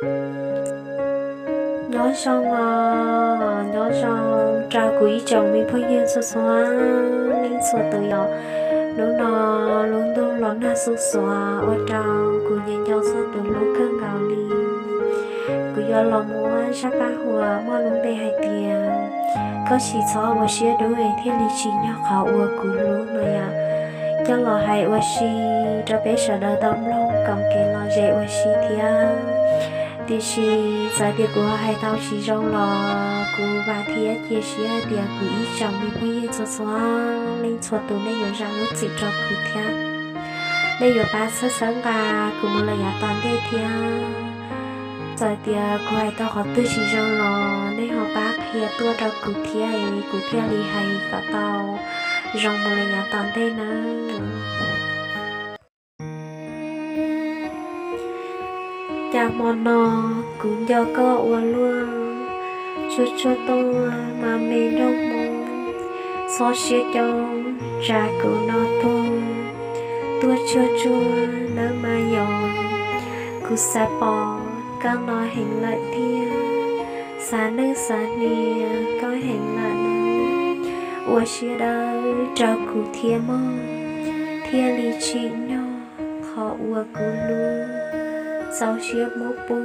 Nyob zoo os, nyob zoo rau kuv ib tsoom me phooj ywg txhua txhua leej txhua tus yom. Hnub no lub ntuj los nag xuv xuav ua rau kuv nyiam nco txog tus hlub kawg nkaus li. Kuv yuav los muab zaj paj huam muaj lub npe hais tias koj tsis txhob ua siab dub es thiaj li tsim nyog qhov uas kuv hlub no yom, coj los hais ua si rau peb sawv daws tau mloog koom kev lom zem ua si thiab. Tiam sis txawm tias kuv hais tau tsis zoo los kuv vam thiab cia siab hais tias kuv ib tsoom me phooj ywg txhua txhua leej txhua tus nej yuav zam lub txim rau kuv thiab. Nej yuav pab txhawb txhawb nqa kuv mus lawm yav tom ntej thiab. Txawm tias kuv hais tau qhov twg tsis zoo los nej ho pab qhia tuaj rau kuv thiab es kuv thiaj li hais kom tau zoo mus lawm yav tom ntej nawb. Cas hmo no kuv nco koj ua luaj, tsuag tsuag tuaj mas me nroog Hmoob, txhob siab coob tsam kuv no tuag, tuaj tsuag tsuag nawb mas yog. Kuv xav pom koj no heev lawm thiab, xav neej xav hnia koj heev lawm nawb. Ua siab dawb rau kuv thiab mog, thiaj li tsim nyog qhov uas kuv hlub. Txaus siab muab pub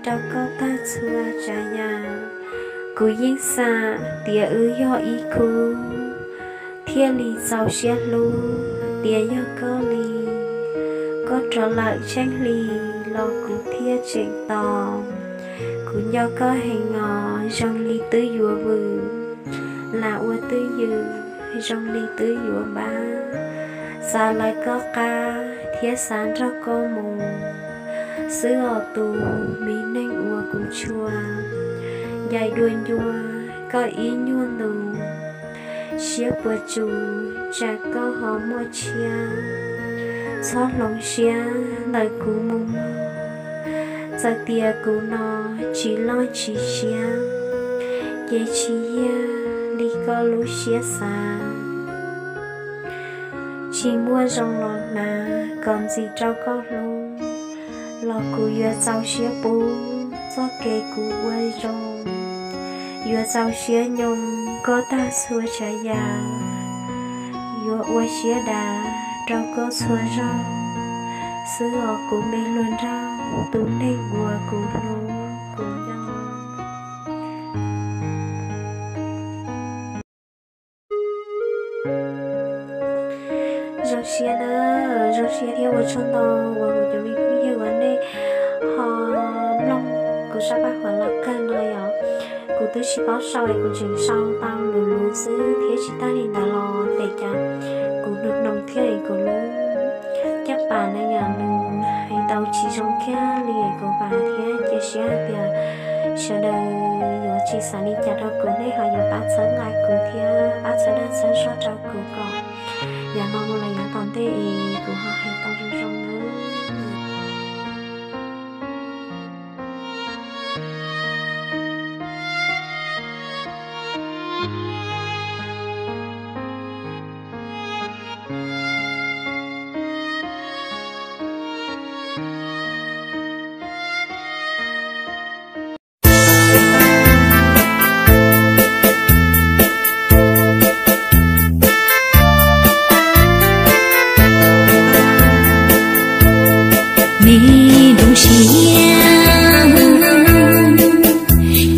rau koj tag txhua tsav yam. Kuv yeej xav tias wb yog ib khub, thiaj li txaus siab hlub tias yog koj li. Koj rov lawm tsheej hli los kuv thiaj tseem tos. Kuv nco koj heev os, zoo li twb yuav vwm, lam ua twj ywm, zoo li twb yuav npab. Xav lawv koj qab thiab xav nrog koj mus, xwb os tus me neeg uas kuv tshua. Ncaim dua ncua koj ib nyuag ntus, siab puas tsus tsam koj ho muaj tshiab. Txhob hloov siab ntawm kuv mus mog, txawm tias kuv no tsis loj tsis siab, ces tsis yog li koj lub siab xav. Tsis muaj zoo los hnav kom ntxim rau koj hlub, los kuv yuav txaus siab pub txoj kev kuv ua zoo, yuav txaus siab nyoo koj tag txhua tsav yam, yuav ua siab dav rau koj txhua zaug, xwb os kuv me hluas nraug tus neeg uas kuv hlub kuv nco. Zoo siab na, zoo siab thiab ua tsaug ntau uas kuv cov me phooj ywg uas nej ho mloog kuv zaj paj huam los kawg no yom. Kuv twb tsis paub sau es kuv tseem sau tau luv luv xwb thiab tsis tag li ntawd los tes cas kuv hnoos hnoos thiab es kuv lub caj pas na yom nws hais tau tsis zoo kiag li es kuv vam thiab cia siab hais tias sawv daws yuav tsis xav li cas rau kuv, nej ho yuav pab txhawb nqa kuv thiab pab txhawb dag txhawb zog rau kuv kom yav no mus los yav tom ntej es kuv ho hais tau zoo zoo nawb. Me zoo siab,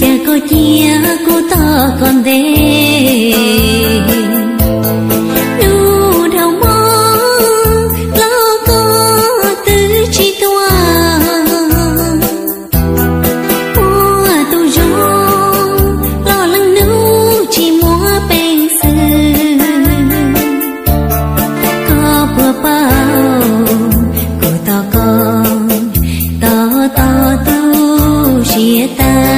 cas koj cia kuv tog koj ntev. Hnub dhau hmo los koj twb tsis tuaj. Ua tus zoo los leej hnub tsis muaj peev xwm. Koj puas paub kuv tos koj, tos tos tu siab tas.